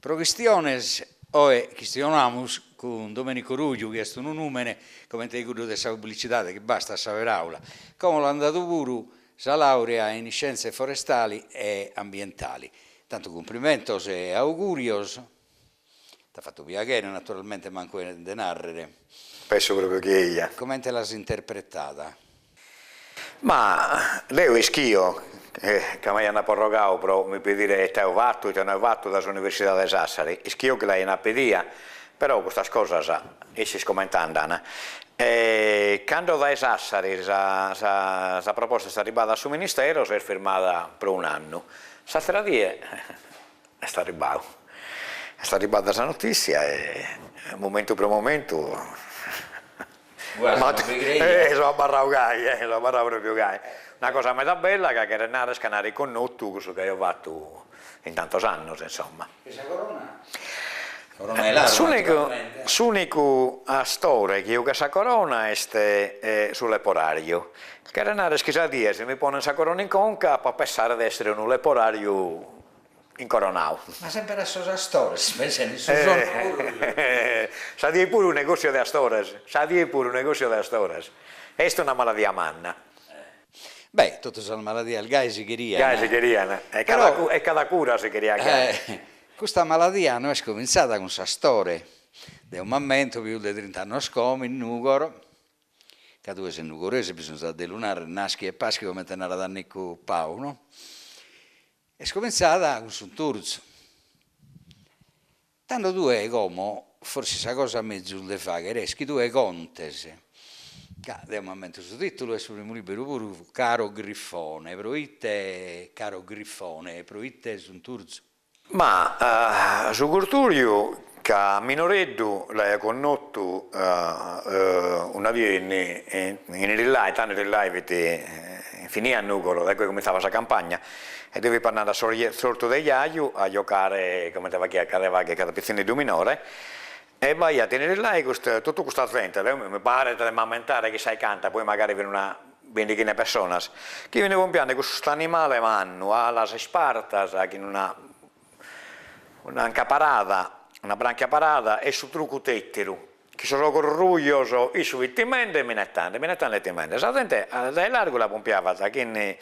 Pro chistiones, oe chistionamus cun Domenico Ruju chi est unu nùmene comente cuddu de sa publicidade chi bastat sa peràula. Como l'ant dadu puru sa laurea in Scienze Forestali e Ambientali. Tantu cumplimentos e augùrios. T'at fatu piaghere naturalmente mancu est de nàrrere. Penso propriu chi eja. Comente l'as interpretada? Ma deo ischio ca m'aiant porrogadu pro mi pedire ite aio fatu, ite no aio fatu dae s'Universidade de Sassari, ischio chi l'aiant pedia, però custas cosas ischis comente andan. E cando dae Sassari sa sa proposta est arribbada a su Ministero s'est firmada pro un'annu, s'atera die est arribbadu, est arribbada sa notissia e momentu pro momentu So abarrau gai, so abarrau propriu gai. Una cosa meda bella ca cheret narrer ca an riconnotu cussu chi aio fatu in tantos annos, insomma. E sa corona? Corona 'e laru, naturalmente. S'unicu astore chi jughet sa corona est su leporariu. Cheret narrer chi sa die si mi ponen sa corona in conca apo a pessare de essere unu leporariu incoronau. Ma semper a sos astores, pensende in su sonnu puru. Sa die puru negossiu de astores, sa die puru negossiu de astores. Est una maladia manna. Beh, totu sas maladias gai si cherian. Gai si cherian, e cada e cada cura si cheriat gai. Custa maladia no est comintzada cun s'astore. Deo m'ammento pius de trint'annos como in Nùgoro, ca tue ses nugoresu bisonzat de lu narrer, naschi e paschi comente narat Annicu Pau, no? Est comintzada cun s'unturzu. Tando tue como, forsis sa cosa mezus de fagher est chi tue contes, ca deo m'ammento su titulu 'e su primu liberu puru, Caro Grifone, proite Caro Grifone e proite s'unturzu? Ma su gurturju ca a minoreddu l'aia connotu una die in Irillai, tando Irillai fit finiat Nugoro, dae cue comintzava sa campagna, e deo fipo andende a s'ortu de jaju a giocare comente faghiat cada faghet cada pitzinneddu minore, e b'aiat in Irillai custa totu custa zente, deo mi paret de m'ammentare chissai canta, poi magari fin una bindighina 'e pessonas, chi fin pompiande custu animale mannu, alas ispartas, chin una Un'anca parada, una branchia parada e su trucu tèteru, chin sos ogros rujos, issu fit timende e minettande, minettande e timende. Sa zente dae largu la pompiavat chin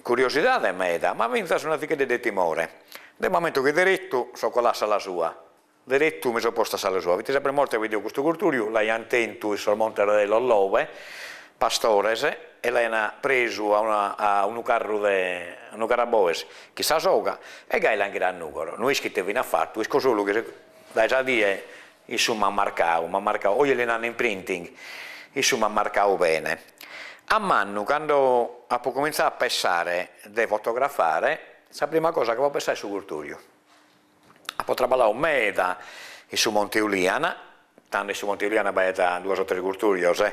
curiosidade meda, ma fintzas un'azigheddu de timore. Deo m'ammento chi derettu so coladu a s'ala sua, derettu mi so postu a s'ala sua, fit sa prima 'orta chi bidio custu gurturju, l'aiant tentu in sos montes de Lollobe, pastores, e l'aiant presu a una a unu carru de unu carru a boes chin sa soga, e gai l'ant ghiradu a Nùgoro. No isco ite fine at fatu, isco solu chi dae sa die issu m'at marcadu, m'at marcadu, oje li nan imprinting, issu m'at marcadu bene. A mannu, cando apo comintzadu a pessare de fotografare, sa prima cosa chi apo pessadu est su gurturju. Apo traballadu meda in su Monte Uliana, tando in su Monte Uliana b'aiat duos o tres gurturjos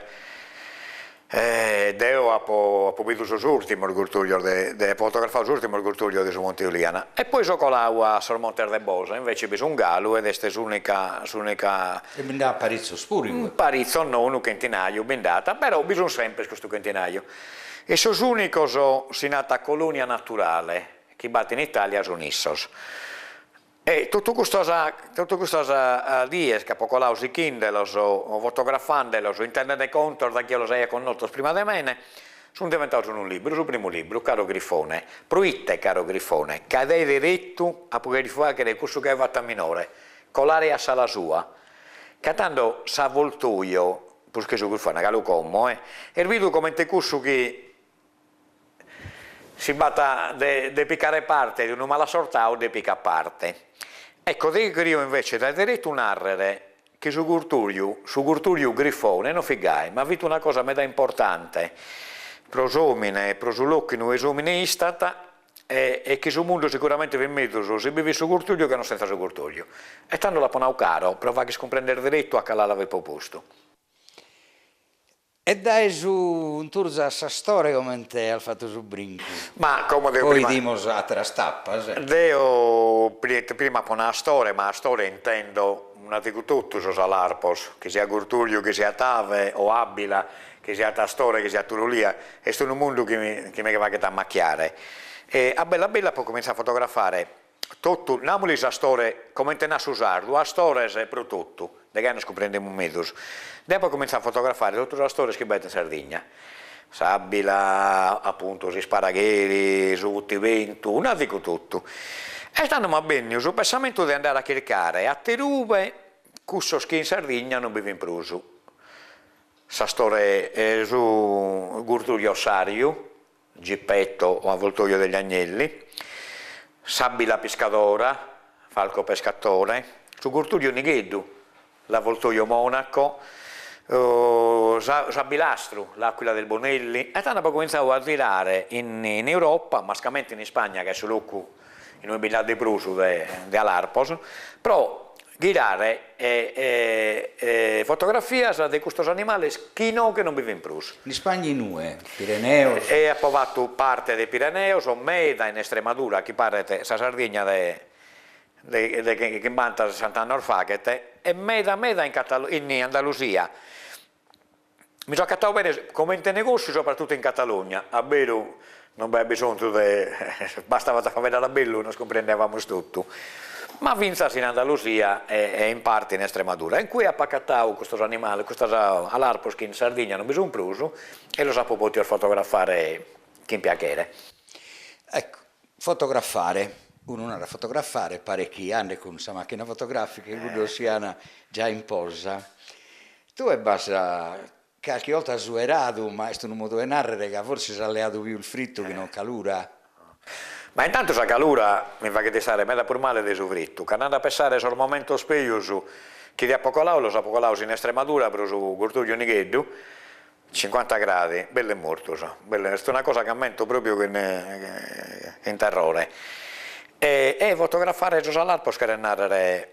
e deo apo apo bidu sos ùrtimos gurturjos de de apo fotografadu sos ùrtimos gurturjos de su Monte Uliana e poi so coladu a sos montes de Bosa, invece bi sun galu ed est s'ùnica s'ùnica. E bi nd'at paritzos puru igue. Paritzos no, unu chentinaju bi nd'at, però bi sun sempre custu chentinaju e sos ùnicos si nat colonia naturale chi b'at in Italia sun issos. E totu custas totu custas dies chi apo coladu sighinde·los, fotografande·los, intendende contos da chie los aiat connotos prima de mene, sun diventados unu libru, su primu libru, Caro Grifone. Proite Caro Grifone? Ca dae deretu apo cheridu faghere cussu chi aio fatu a minore, colare a s'ala sua. Ca tando s'avvoltoio, prus che su grifone, galu como, est bidu comente cussu chi Si b'at de de picare parte de unu malassortadu nde picat parte. Ecco, deo cherio invece dae deretu narrere chi su gurturju, su gurturju grifone no fit gai, ma fit una cosa meda importante pro s'omine e pro su locu inue s'omine istat e e chi su mundu sicuramente fit mezus si bi fit su gurturju che non senza su gurturju. E tando l'apo nau caro pro fagher cumprender deretu a cal'ala fipo postu. E dae su 'unturzu a s'astore comente as fatu su brincu? Ma como deo prima. Poi 'idimos ateras tapas. Deo prima apo nau astore, ma astore intendo un'azigu totu sos alarpos, chi siat gurturju, chi siat ave o abila, chi siat astore, chi siat turulia, est unu mundu chi mi chi mi faghet ammachiare. E a bellu a bellu apo comintzadu a fotografare totu, namulis astore, comente nat su sardu, astores pro totu, de gai nos cumprendemus mezus. Deo apo comintzadu a fotografare totu sos astores chi b'at in Sardigna, s'abila, apuntu s'isparagheri, su putibentu, un'azigu totu. E tando m'at benniu su pensamentu de andare a chircare aterube cussos chi in Sardigna non bi fin prus, s'astore, su gurturju ossariu, Gipetto o avvoltoio degli agnelli, s'abila piscadora, falco pescatore, su gurturju nigheddu, l'avvoltoio monaco, s'abilastru, l'aquila del Bonelli, e tando apo comintzadu a zirare in in Europa, mascamente in Ispagna ca est su locu in ue bi nd'at de prus de de alarpos, pro ghirare fotografias de custos animales chi inoghe non bi fin prus. In Ispagna in ue? Pireneos? E apo fatu parte de Pireneos, meda in Estremadura, chi paret sa Sardigna de de chimbanta sessanta annos faghet, e meda meda in in Andalusia. Mi so acatadu bene comente negossiu sopratutu in Catalugna, a beru non b'aiat bisonzu de, bastabat a faeddare a bellu e nos cumprendiavamus totu, ma fintzas in Andalusia e in parte in Estremadura, in cue apo acatadu custos animales, custos alarpos chi in Sardigna non bi sunt prus e los apo potidos fotografare chin piaghere. Ecco, fotografare, unu narat fotografare paret chi andet cun sa macchina fotografica e cuddos sian già in posa. Tue b'as calchi 'olta sueradu, ma est unu modu 'e narrere ca forsis as leadu pius fritu chi non calura. Ma intantu sa calura mi faghet istare meda prus male de su fritu, ca andende a pessare sos momentos pejus chi apo coladu los apo colados in Estremadura pro su gurturju nigheddu, Cincuanta gradi, bellu e mortus, bellu, est una cosa chi ammento propriu chin chin terrore. E e fotografare sos alarpos cheret narrer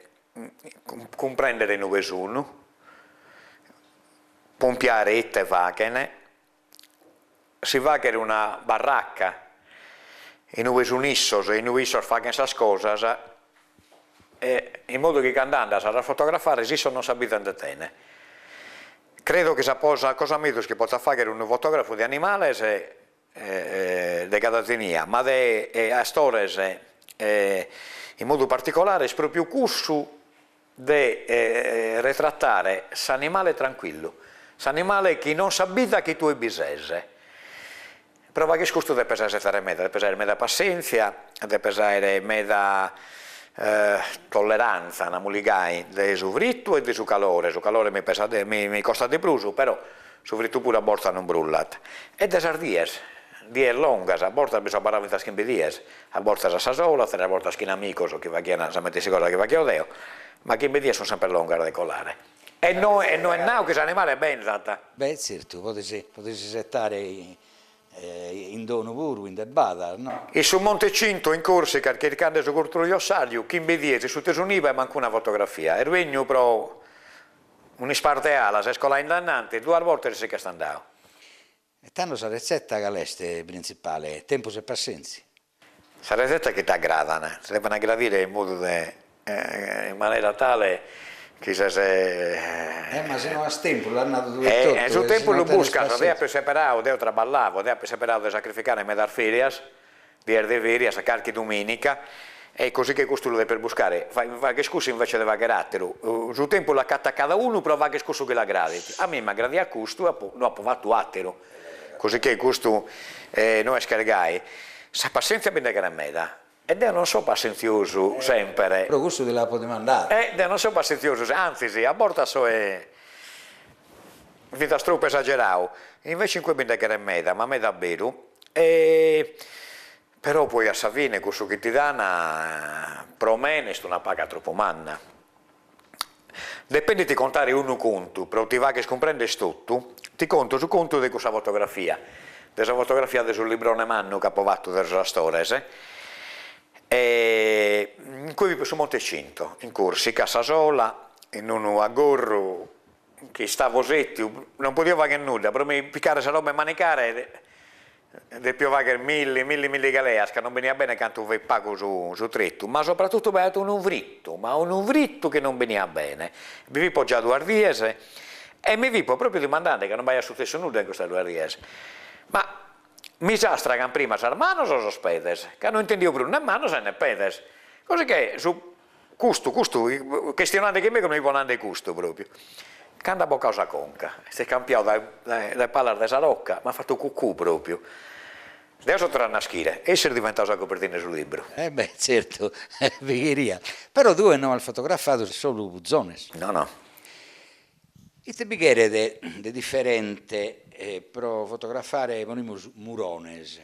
cumprendere inube sun, pompiare ite faghen, si fagher una barracca inube sun issos e inube issos faghen sas cosas e in modu chi cando andas a las fotografare issos non s'abbizan de tene. Credo chi sa sa cosa mezus chi potzat fagher unu fotografu de animales de cada zenia, ma de astores in modu particolare est propriu cussu de retratare s'animale tranquillu, s'animale chi non s'abbizat chi tue bi ses. Pro fagher custu depes aisettare meda, depes aer meda passentzia, depes aer meda tolleranza, namus gai, de su frittu e de su calore, su calore mi pesat mi costat de prus, però su frittu puru a bortas non brullat, e de sas dies, dies longas, a bortas bi so abarradu fintzas chimbe dies, a bortas a sa sola, ateras bortas chin amigos chi faghian sa matessi cosa chi faghio deo, ma chimbe dies sun semper longas de colare. E no e no est nau chi s'animale benzat. Beh, tzertu, podes podes isettare in donu puru, in debadas, no? In su Monte Cinto, in Corsica, chircande su gurturju ossariu, chimbe dies in sutta 'e su nibe e mancuna fotografia. Est benniu pro un'isparta 'e alas, est coladu in dannanti, duas bortas e si ch'est andadu. E tando sa retzetta cal'est printzipale? Tempus e passentzia. Sa retzetta chi t'agradan, ti deven agradire in modu de, in manera tale chi ses. Eh ma si no as tempus, l'as nadu tue etotu. E su tempus lu buscas, deo apo isseperadu, deo traballavo, deo apo isseperadu de sacrificare medas ferias, dies de ferias, carchi duminica, e così che custu lu depes buscare, faghes cussu invece de fagher atteru, su tempus l'acatat cada unu pro fagher cussu chi l'agradit, a mie m'aggradiat custu e apo no apo fatu atteru, così che custu no est gai, sa passentzia bi nde cheret meda, e deo non so passentziosu semper. Pro cussu ti l'apo dimandadu. E deo non so passentziosu, antzis a bortas soe fintzas tropu esageradu, invece in cue bi nde cheret meda, ma meda abberu, e Però poi a sa fine cussu chi ti dan pro mene est una paga tropu manna. Depende ti contare unu contu pro ti fagher cumprender totu, ti conto su contu de cussa fotografia, de sa fotografia de su librone mannu chi apo fatu de sos astores, e in cue fipo in su Monte Cinto, in Corsica, a sa sola, in unu aggorru. chi istavo settiu, non podio fagher nudda, pro mi picare sa roba 'e manicare depio fagher milli milli milli galeas ca non beniat bene cantu fit pagu su su tretu, ma sopratutto b'aiat unu frittu, ma unu frittu chi non beniat bene, bi fipo già duas dies e mi fipo propriu dimandende ca non b'aiat sutzessu nudda in custas duas dies, ma mi s'astragan prima sas manos o sos pedes, ca no intendio prus ne manos e ne pedes, così che su Custu, custu, chistionande chin megus mi fipo nande custu propriu. Cando at bocau sa conca, s'est campiau dae dae palas de sa rocca, m'at fatu cucù propriu. Deo so torrau a naschire e issu est diventau sa copertina 'e su libru. Eh beh, tzertu, bi cheriat. Però tue no as fotografadu solu puzones. No, no. Ite bi cheret de diferente pro fotografare, ponimus, murones?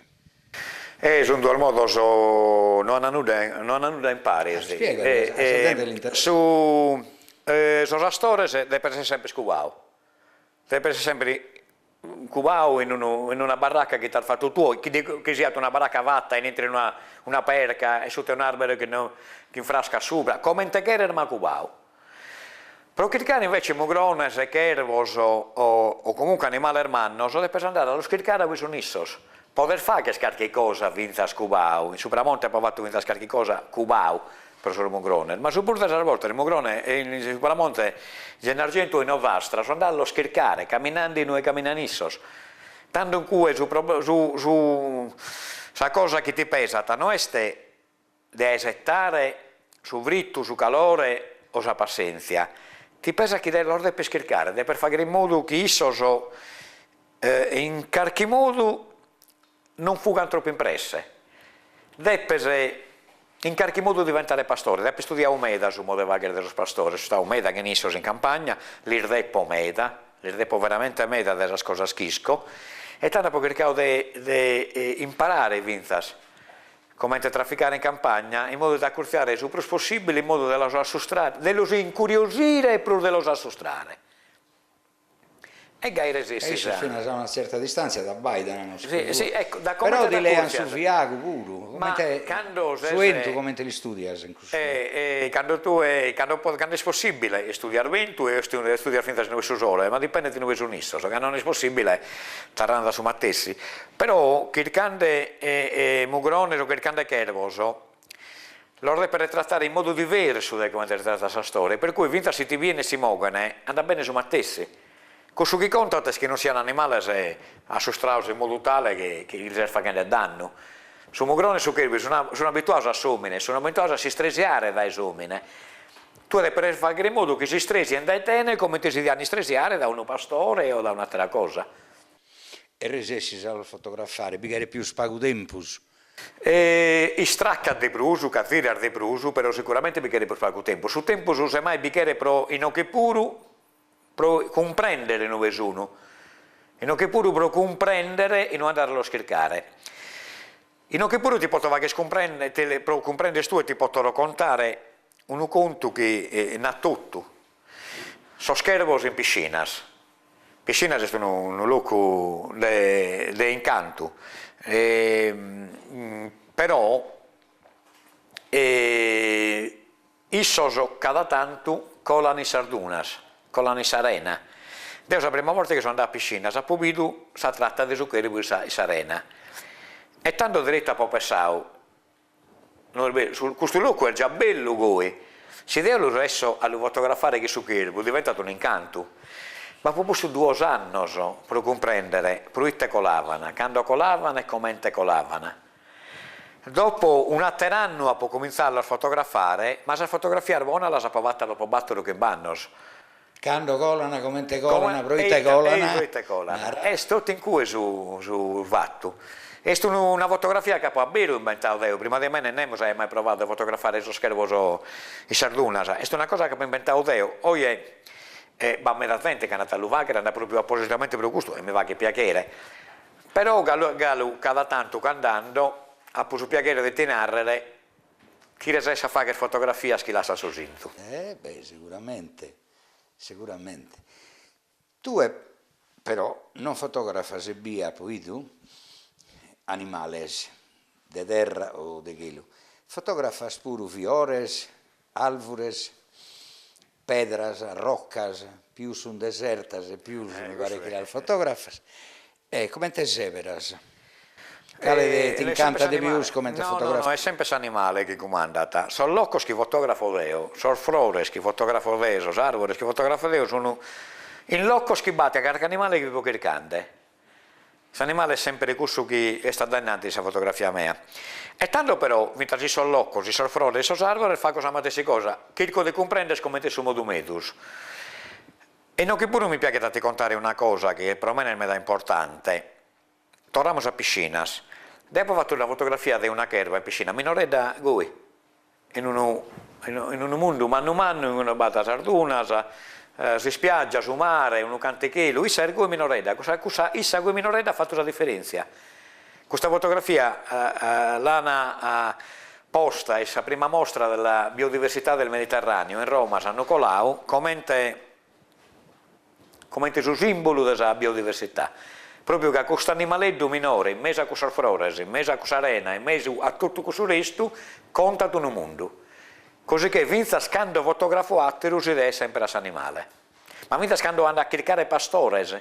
E sun duos modos, no an nudda, no an nudda in paris. Ispiega, a sa zente l'interessat. Su sos astores depet esser sempre cubau, depet esser sempre cubau in unu in una barracca chi t'as fatu tue, chi chi siat una barracca fata in intro 'e una una perca e sutta 'e un'arbere chi no chin frascas subra, comente cheres ma cubau. Pro chircare invece mugrones e chervos o o comunque animales mannos depes andare a los chircare a ue sun issos. Podes fagher carchi cosa fintzas cubau, in Supramonte apo fatu fintzas carchi cosa cubau pro sos mugrones, ma su prus de sas bortas mugrone in Supramonte, Gennargentu o in Ozastra so andadu a los chircare caminande inue caminan issos. Tando in cue su su su sa cosa chi ti pesat no est de aisettare su frittu, su calore o sa passentzia, ti pesat chi los depes chircare, depes fagher in modu chi issos in carchi modu non fugan tropu in presse, depes in carchi modu diventare pastore, apo istudiadu meda su modu 'e fagher de sos pastores, so istadu meda chin issos in campagna, lis depo meda, lis depo veramente meda de sas cosas chi isco, e tando apo chircadu de de imparare fintzas Comente traficare in campagna, in modu de acurtziare su prus possìbile in modu de los assustrare, de los incuriosire prus de los assustrare. E gai resessis a. E issos finas a una tzerta distàntzia t'abbàidan, no si Sì, sì, ecco, da comente Però ti lean su t'acùrtzias. fiagu puru, Ma comente cando su ses 'entu comente l'istùdias in cussu. E cando tue, cando cando est possìbile istùdias bentu e istùdias fintzas inue su sole, ma dipendet inue sun issos, cando no est possìbile t'arranzas su matessi Però chircande mugrones o chircande chervos los depes retrattare in modu diversu dae comente retratas s'astore, per cui fintzas si ti bien e si moghen andat bene su matessi. Cussu chi contat est chi non sian animales assustrados in modu tale chi chi lis ses faghende dannu. Su mugrone e su chervu sun sun abituados a s'omine, sun abituados a s'istresiare dae s'omine. Tue depes fagher in modu chi s'istrèsien dae tene comente si dian istresiare dae unu pastore o dae un'atera cosa. E resessis a los fotografare, bi cheret pius pagu tempus. E istracas de prus, ca ziras de prus, però sicuramente bi cheret prus pagu tempus. Su tempus semmai bi cheret pro inoghe puru pro cumprendere inue sun, inoghe puru pro cumprendere inue andare a los chircare. Inoghe puru ti poto fagher cumprender, pro cumprender tue ti poto contare unu contu chi nat totu. Sos chervos in Piscinas. Piscinas est unu unu locu de de incantu, però issos cada tantu colan in sas dunas, colan in s'arena. Deo sa prima borta chi so andadu a Piscinas apo bidu sa trata de su chervu in sa in s'arena e tando deretu apo pessadu No est beru, custu locu est già bellu goi, si deo lu resso a lu fotografare chin su chervu diventat un'incantu. B'apo postu duos annos pro cumprendere proite colavan, cando colavan e comente colavan. Dopo un'ater'annu apo cumintzadu a los fotografare, ma sas fotografias bonas las apo fatas dopo bator o chimb'annos. Cando colan, comente colan, proite colan. E proite colan. Est totu in cue su su fatu. Est una fotografia chi apo a beru imbentadu deo, prima de mene nemos aiat mai provadu a fotografare sos chervos in sas dunas, est una cosa chi apo imbentadu deo, oje b'at meda zente chi andat a lu fagher, andat propriu apositamente pro custu e mi faghet piaghere, però galu galu cada tantu cand'ando apo su piaghere de ti narrer chi resesso a fagher fotografias chi lassan su sinzu. Eh beh, seguramente, seguramente. Tue però non fotografas ebbia, apo 'idu, animales de terra o de chelu, fotografas puru fiores, alvures, Pedras, rocas, pius sun desertas e pius mi paret chi las fotografas. E comente sèberas? Cale t'incantat de pius comente fotografia? No, no, est sempre s'animale chi cumandat. Sos locos chi fotografo deo, sos frores chi fotografo deo, sos arbores chi fotografo deo sun in locos chi b'at carchi animale chi fipo chircande. S'animale est sempre cussu chi est a dae innanti in sa fotografia mea. E tando però, fintzas in sos locos, in sos frores e in sos arbores fago sa matessi cosa, chirco de cumprender comente est su modu mezus. E inoghe puru mi piaghet a ti contare una cosa chi pro mene est meda importante. Torramus a Piscinas. Deo apo fatu una fotografia de una cherva in Piscinas, minoredda goi, in unu in unu mundu mannu mannu in ue b'at sas dunas, s'ispiaggia, su mare, unu cantu 'e chelu, issa est goi minoredda, cussa cussa issa goi minoredda at fatu sa diferentzia. Custa fotografia l'an posta in sa prima mostra della biodiversità del Mediterraneo in Roma s'annu colau comente comente su simbulu de sa biodiversità, propriu ca custu animaleddu minore in mesu a cussos frores, in mesu a cussa arena, in mesu a totu cussu restu, contat unu mundu. Cosicché fintzas cando fotografo àteru s'idea est semper a s'animale. Ma fintzas cando ando a chircare pastores,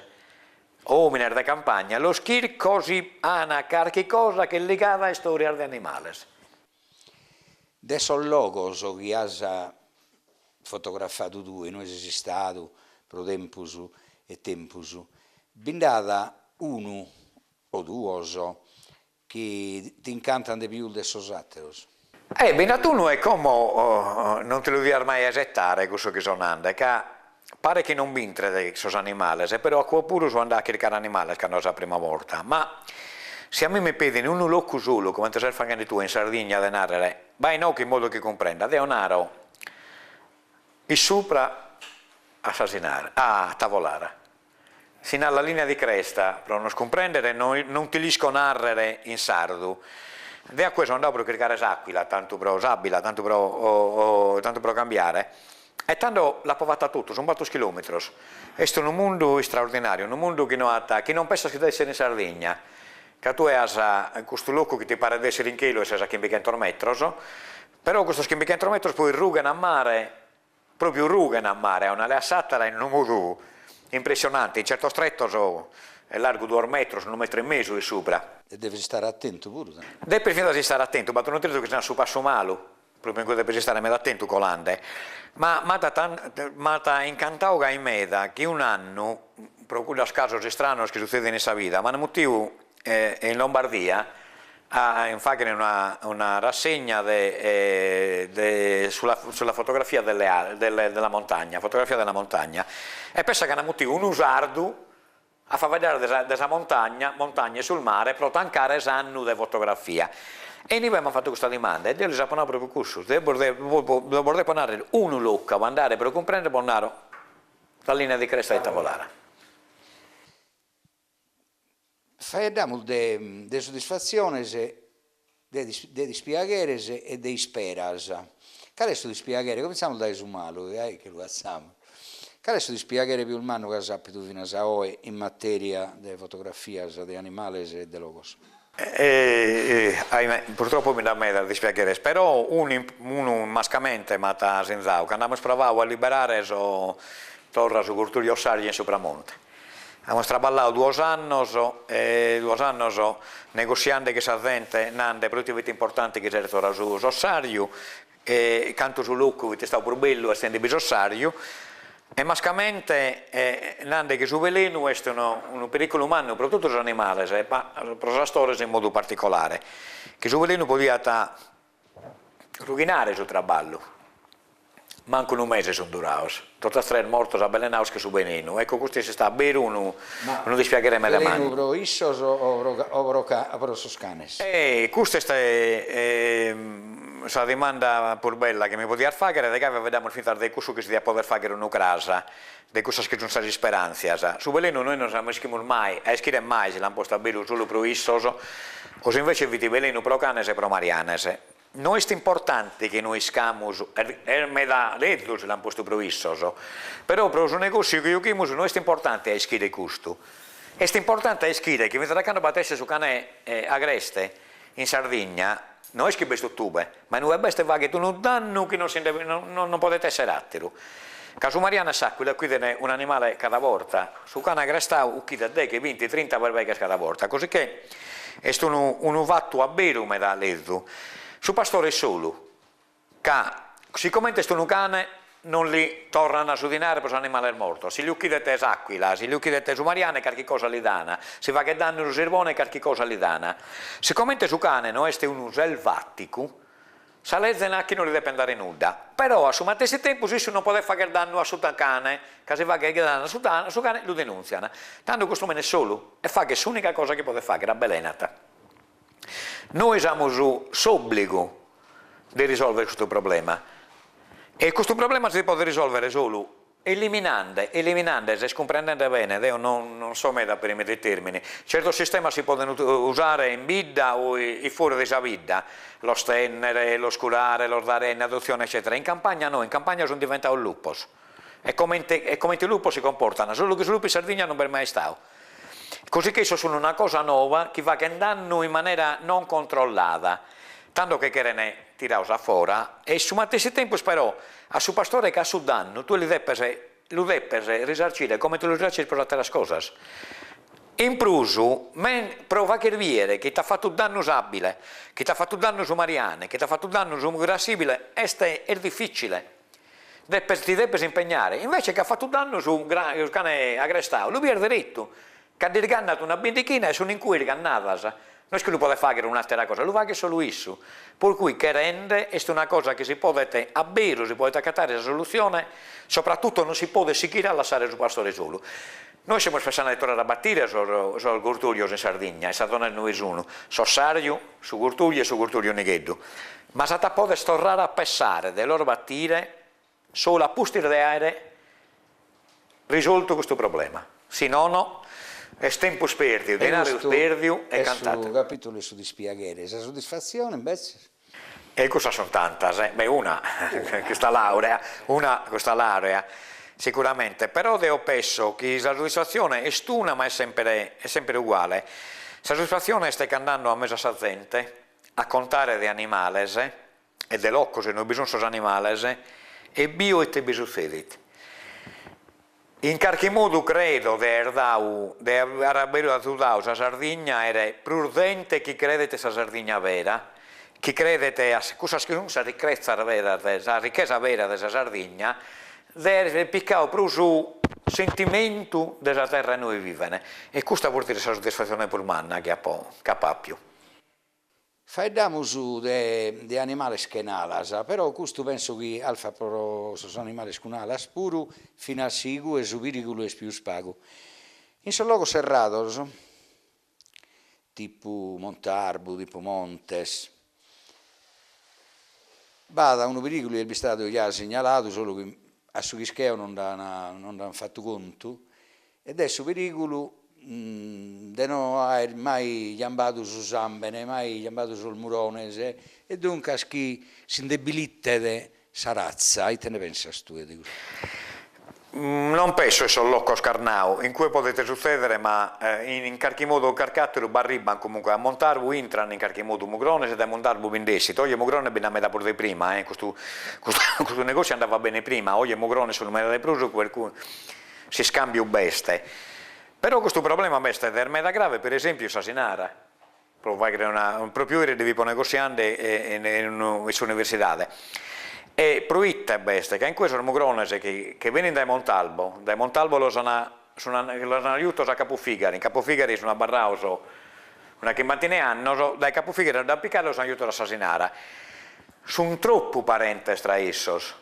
òmines de campagna, los chirco si an carchi cosa ch'est ligada a istorias de animales. De sos logos chi as fotografadu tue, inue ses istadu pro tempus e tempus, bi nd'at unu o duos chi t'incantan de pius de sos àteros? Eh, bi nd'at unu e como non ti lu dias mai aisettare cussu chi so nande, ca paret chi non b'intret sos animales, però a cue puru so andadu a chircare animales cando sa prima borta, ma si a mie mi pedin unu locu solu, comente ses faghende tue in Sardigna de narrere, bae inoghe in modu chi cumprenda, deo naro issupra a s'Asinara, a Tavolara. Si narat la linea di cresta, pro nos cumprendere, non ti l'isco narrere in sardu. Deo a cue so andadu pro chircare s'aquila, tantu pro s'abila, tantu pro tantu pro cambiare, e tando l'apo fata totu, sun bator chilometros. Est unu mundu istraordinariu, unu mundu chi no at, chi non pessas chi det essere in Sardigna, ca tue as custu locu chi ti paret de essere in chelu e ses a chimbichentos metros, però custos chimbichentos metros poi rughen a mare Propriu rughen a mare a un'ala e a s'àtera in unu modu impressionante, in certos tretos est largu duos metros, unu metru e mesu in subra. E deves istare atentu puru. Depes fintzas istare atentu, b'at unu tretu chi si narat su passu malu, propriu in cue depes istare meda atentu colande, ma m'at m'at incantadu gai meda chi un'annu, pro cuddos casos istranos chi sutzedin in sa vida, m'an mutiu in Lombardia a faghere una una rassegna de de sulla sulla fotografia delle delle della montagna, fotografia della montagna, e pensa chi an mutiu unu sardu a faeddare de sa de sa montagna, montagne sul mare, pro tancare s'annu de fotografia. E inibe m'an fatu custa dimanda e deo lis apo nadu propriu cussu, deo bos bos depo narrer unu locu a andare pro cumprender bos naro la linea di cresta di Tavolara. Faeddamus de de soddisfatziones, de de dispiagheres e de isperas. Cale est su dispiaghere? Comintzamus dae su malu, gai che lu fatzamus. Cale est su dispiaghere pius mannu chi as àpidu finas a oe in matèria de fotografias de animales e de logos? Ahimè, purtroppo bi nd'at medas dispiagheres, però unu unu mascamente m'at sinzadu, cando amus provadu a liberare so torra su Curtulio Ossarju in Supramonte. Amus traballadu duos annos e duos annos negossiande chin sa zente nande proite fit importante chi esseret torradu su s'ossarju e cantu su locu fit istadu prus bellu essende bi s'ossarju e mascamente nande chi su velenu est unu periculu mannu pro totu sos animales ma pro sos astores in modu particolare, chi su velenu podiat rughinare su traballu. Mancu unu mese sunt durados, totas tres mortos abbelenados chin su benenu. Ecco custu est istadu beru unu unu dispiaghere meda mannu. Velenu pro issos o pro o pro sos canes? E custa est sa dimanda prus bella chi mi podias fagher, de gai faeddamus fintzas de cussu chi si diat poder fagher unu cras, de cussas chi sunt sas isperantzias. Su velenu nois non no ischimus mai, a ischire mai si l'ant postu a beru solu pro issos o si invece fit velenu pro canes e pro marianes. No est importante chi no iscamus, est meda lezu si l'ant postu pro issos, però pro su negossiu chi jughimus no est importante a ischire custu. Est importante a ischire chi fintzas a cando b'at esser su cane agreste in Sardigna, no est chi b'est totube, ma inue b'est faghet unu dannu chi non si nde non podet esser atteru. Ca su mariane e s'aquila ucchiden un'animale cada borta, su cane agrestau ucchidet deghe, binti, trinta berbeghes cada borta, cosicché est unu unu fattu abberu meda lezu. Su pastore est solu, ca sicomente est unu cane non li torran su dinare pro sos animales mortos, si li ucchidet s'aquila, si li ucchidet su mariane carchi cosa li dana, si faghet dannu su sirbone carchi cosa li dana. Sicomente su cane no est unu selvaticu, Sa leze nat chi non li depent dare nudda, però a su matessi tempus issu non podet fagher dannu a su cane, ca si faghet dannu a su a su cane lu denuntzian. Tando custu omine est solu e faghet s'unica cosa chi podet fagher, abbelenat. Nois amus s'obbligu de risolvere custu problema e custu problema si podet risolvere solu Eliminande, eliminande, ses cumprendende bene, deo non non so meda per i termini, certos sistemas si podent usare in bidda o iffora de sa bidda, los tennere, los curare, los dare in adotzione eccetera, in campagna no, in campagna sunt diventados lupos e comente e comente lupos si comportan, solu chi su lupu in Sardigna non b'est mai istadu, così che issos sun una cosa noba chi faghen dannu in manera non controllada, tando che cheren tirados a fora e in su matessi tempus però a su pastore chi at su dannu tue li depes lu depes risarcire comente lu risarcis pro sas ateras cosas. In prus men pro fagher biere chi t'at fatu dannu s'abile, chi t'at fatu dannu su mariane, chi t'at fatu dannu su grassibile est est dificile, depes ti depes impegnare, invece chi at fatu dannu su su cane agrestadu lu bies deretu Ca nd'irgannat una bindichina e sun in cue irgannadas. No est chi lu podet fàghere un'àtera cosa, lu faghet solu issu. Per cui cherende est una cosa chi si podet, a beru si podet acatare sa solutzione, sopratutto non si podet sighire a lassare su pastore solu. Nois semus pessende de torrare a batire sos sos gurtùrios in Sardigna, in sa zona inue sun, s'ossarju, su gurtùriu e su gurtùriu nigheddu. Ma s'at a poder torrare a pessare de los batire Solu a pustis de àere risoltu custu problema, si nono est tempus pèrdiu, dinari pèrdiu e cant'àteru. Est su capìtulu 'e su dispiaghere, sa soddisfatzione imbetzes? E cussas sunt tantas, eh, beh una, custa laurea, una custa laurea sicuramente, però deo pesso chi sa soddisfatzione est una ma est sempre est sempre uguale, sa soddisfatzione est cando ando a mesu a sa zente a contare de animales e de locos inue bi sun sos animales e bio ite bi sutzedit. In carchi modu credo de aer dau, de aer aberu azudau sa Sardigna a aer prus zente chi credet sa Sardigna vera, chi credet a cussas chi sun sas ricchezzas veras, sa ricchesa vera de sa Sardigna, de aer picau prus sentimentu de sa terra inue viven e custa fortzis est sa soddisfatzione prus manna chi apo chi apo apiu. Faeddamus de de animales chen'alas, però custu penso chi 'alfat pro sos animales cun alas puru, finas si igue su pirigulu est pius pagu. In sos logos serrados, tipu Montarbu, tipu Montes, b'at unu pirigulu chi est bistadu ja signaladu, solu chi a su chi ischeo non nd'an non nd'an fatu contu, Ed est su perìgulu de no aer mai jambadu su sàmbene, mai jambadu sos murones e duncas chi s'indebilitet sa ratza. Ite nde pensas tue de custu? Non penso in sos locos ch'as nau, in cue podet sutzèdere ma in carchi modu o carchi àteru b'arriban comunque, a Montarbu intran in carchi modu mugrones e dae Montarbu bi nd'essit, oje mugrones bi nd'at meda prus de prima, eh, custu custu negòssiu andavat bene prima, oje mugrones sun meda de prus per cui S'iscàmbiu b'est. Però custu problema b'est ed est meda grave, per esèmpiu in s'Asinara, pro fàghere una, pròpiu eris nde fipo negossiende in s'universidade. E pro ite b'est? Ca in cue sos mugrones chi che benint dae Montalbo, dae Montalbo los an los an giutos a Capufigari, in Capufigari sun abarrados una chimbantina 'e annos, dae Capufigari los an picados e los an giutos a s'Asinara. Sun tropu parentes tra issos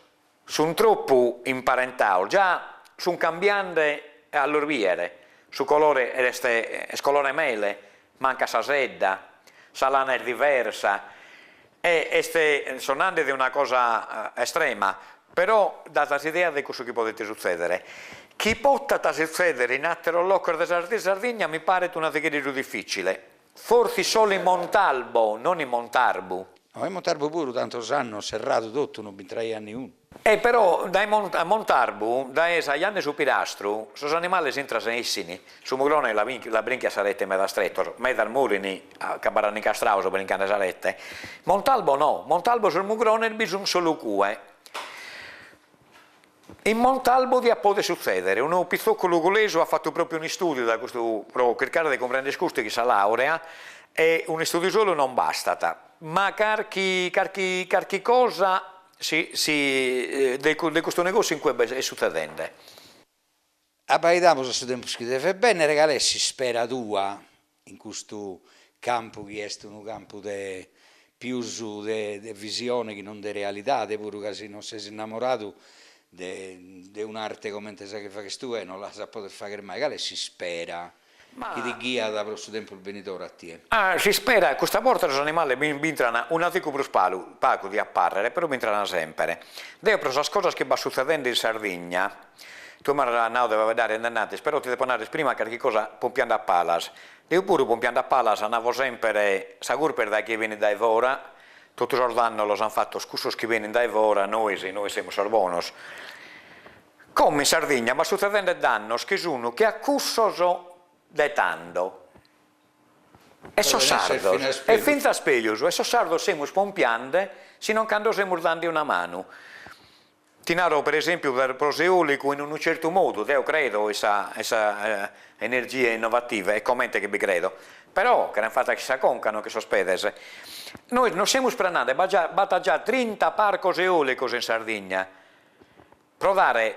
Sun tropu imparentados, già sun cambiende a los bìere, su colore est est colore mele, mancat sa sedda, sa lana est diversa e est so nande de una cosa estrema, però dat s'idea de cussu chi podet sutzèdere. Chi potat sutzèdere in àteros locos de sa Sardigna mi paret un'azigheddu difìcile, Forsis solu in Montalbo, non in Montarbu. No, in Montarbu puru tantos annos serradu totu non b'intraiat niunu. E però dae a Montarbu, dae sa janna 'e su Pirastru, sos animales intran e essin, su mugrone la la brinchiat sa rete in medas tretos, medas morin ca abarran incastrados brincande sa rete. Montalbo no, Montalbo sos mugrones bi sun solu cue. In Montalbo diat poder sutzèdere. Unu pitzocu lugulesu at fatu pròpiu un'istùdiu dae custu pro chircare de cumprender custu chi sa làurea e un'istùdiu solu non bastat, ma carchi carchi carchi cosa si si de de custu negòssiu in cue est sutzedende. Abbaidamus a su tempus chi devet bènnere, cale est s'ispera tua in custu campu chi est unu campu de pius de visione chi non de realidade, puru ca si non ses innamoradu de de un'arte comente sa chi faghes tue non l'as a poder fagher mai, cale est s'ispera chi ti ghiat pro su tempus benidore a tie? Ah, s'ispera, custa borta sos animales b'intran un'azigu prus palu, pagu diat pàrrere, però b'intran semper. Deo pro sas cosas chi b'at sutzedende in Sardigna, tue m'as nau de faeddare in innantis, però ti depo narrer prima carchi cosa pompiende a palas. Deo puru pompiende a palas navo semper sa curpa est dae chie benit dae fora, totu sos dannos los an fatos cussos chi benint dae fora, nois, nois semus sos bonos. Como in Sardigna b'at sutzedende dannos chi sun che a cussos de tando. E sos sardos, e fintzas pejus, e sos sardos semus pompiande si non cando semus dande una manu. Ti naro per esempiu pro s'eolicu in unu certu modu, deo credo in sa in sa energia innovativa e comente chi bi credo, però cheren fatas chin sa conca non chin sos pedes. Nois nos semus prenande, b'at già b'at già trinta parcos eolicos in Sardigna pro dare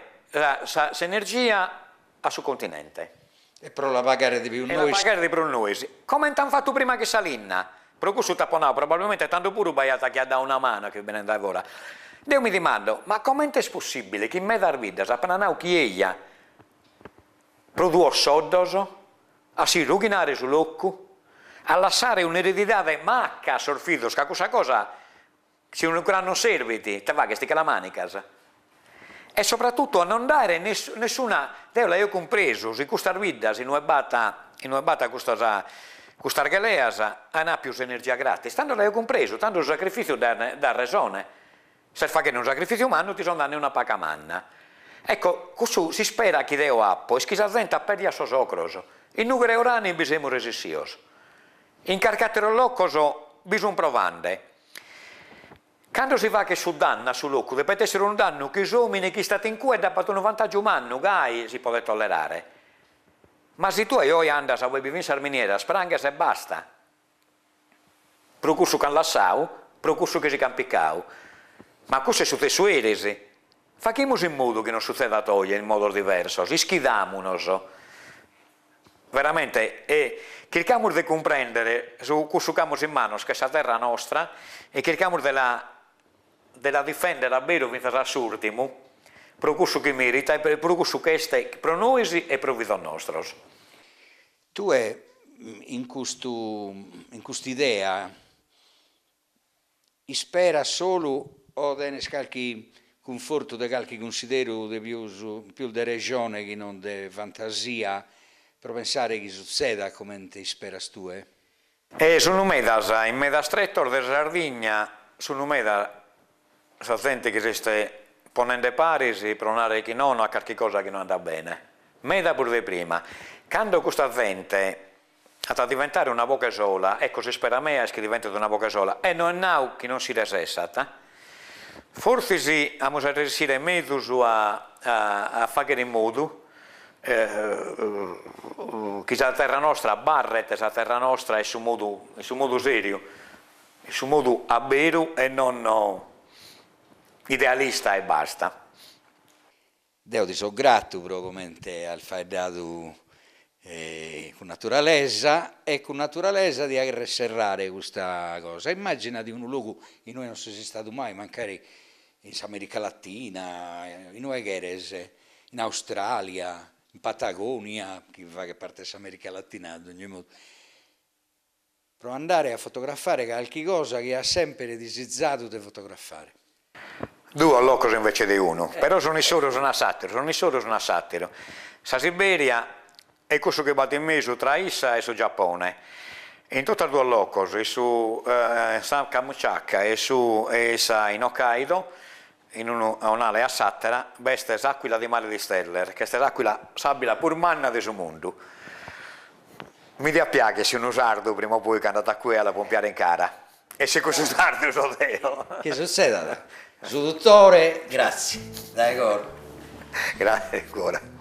s'energia a su continente. E pro la pagare de pius nois. E la pagare de prus nois. Comente an fatu prima chin sa linna. Pro cussu t'apo nau, probabilmente tando puru b'aiat chie at dau una manu a chi benent dae fora. Deo mi dimando, ma comente est possibile chi in medas biddas apan nau chi eja pro duos soddos a si rughinare su locu, a lassare un'eredidade macca a sos fizos, ca cussa cosa Si unu cras non servit, ite faghes, ti che la manicas. E soprattutto a non dare nessuna, deo l'aio cumpresu, si custas biddas inue b'at inue b'at custas custas gheleas an apiu s'energia gratis, tando l'aio cumpresu, tando su sacrifitziu dat resone, ses faghende unu sacrifitziu mannu ti so dande una paga manna. Ecco, cussu s'ispera chi deo apo est chi sa zente aperjat sos ocros, in Nugoro e Orani bi semus resissios, in carchi ateros locos bi sun provande, Cando si faghet su dannu a su locu depet èssere unu dannu chi s'òmine chi istat in cue nd'apat unu vantàgiu mannu, gai si podet tollerare. Ma si tue oe andas a ue bi fin sas minieras pranghes e basta. Pro cussu ch'an lassau, pro cussu chi si ch'an picau. Ma cussu est sutzessu eris. Faghimus in modu chi non sutzedat oe in modos diversos, ischidamunos. Veramente, e chircamus de cumprèndere su cussu ch'amus in manos ch'est sa terra nostra e chircamus de la de la difèndere a beru fintzas a s'ùrtimu pro cussu chi meritat e pro cussu ch'est pro nois e pro fizos nostros. Tue in custu in cust'idea Isperas solu o tenes calchi cunfortu de calchi cunsideru de pius pius de rejone chi non de fantasia pro pensare chi sutzedat comente isperas tue? E sunu medas, in medas tretos de Sardigna sunu meda sa zente chi s'est ponende paris pro narrer chi nono a carchi cosa chi no andat bene, meda prus de prima. Cando custa zente At a diventare una boghe sola, ecco s'ispera mea est chi diventet una boghe sola, e no est nau chi non si resessat, fortzis amus a resessire mezus a a fagher in modu chi sa terra nostra abarret sa terra nostra in su modu in su modu seriu, in su modu a beru e non idealista e basta. Deo ti so gratu pro comente as faeddadu cun naturalesa e cun naturalesa dia cherrer serrare custa cosa. Immàginati unu logu in ue non ses istadu mai, mancari in s'America Latina, in ue cheres, in Australia, in Patagonia, chi faghet parte de s'America Latina a dogni modu, pro andare a fotografare calchi cosa chi as semper disizadu de fotografare. Duos locos invece de unu, però sun issoros unu a s'atteru, sun issoros unu a s'atteru. Sa Siberia e cussu chi b'at in mesu tra issa e su Giappone. In totas duos locos, in su sa Kamchatka e su e sa in Hokkaido, in unu a un'ala e a s'attera, b'est s'aquila di mare di Steller, ch'est s'aquila s'abila prus manna de su mundu. Mi diat piagher si unu sardu prima o poi ch'andat a cue a la pompiare in cara. E si cussu sardu so deo. Chi sutzedat. Su dutore, gratzie, dae coro. Grazie ancora.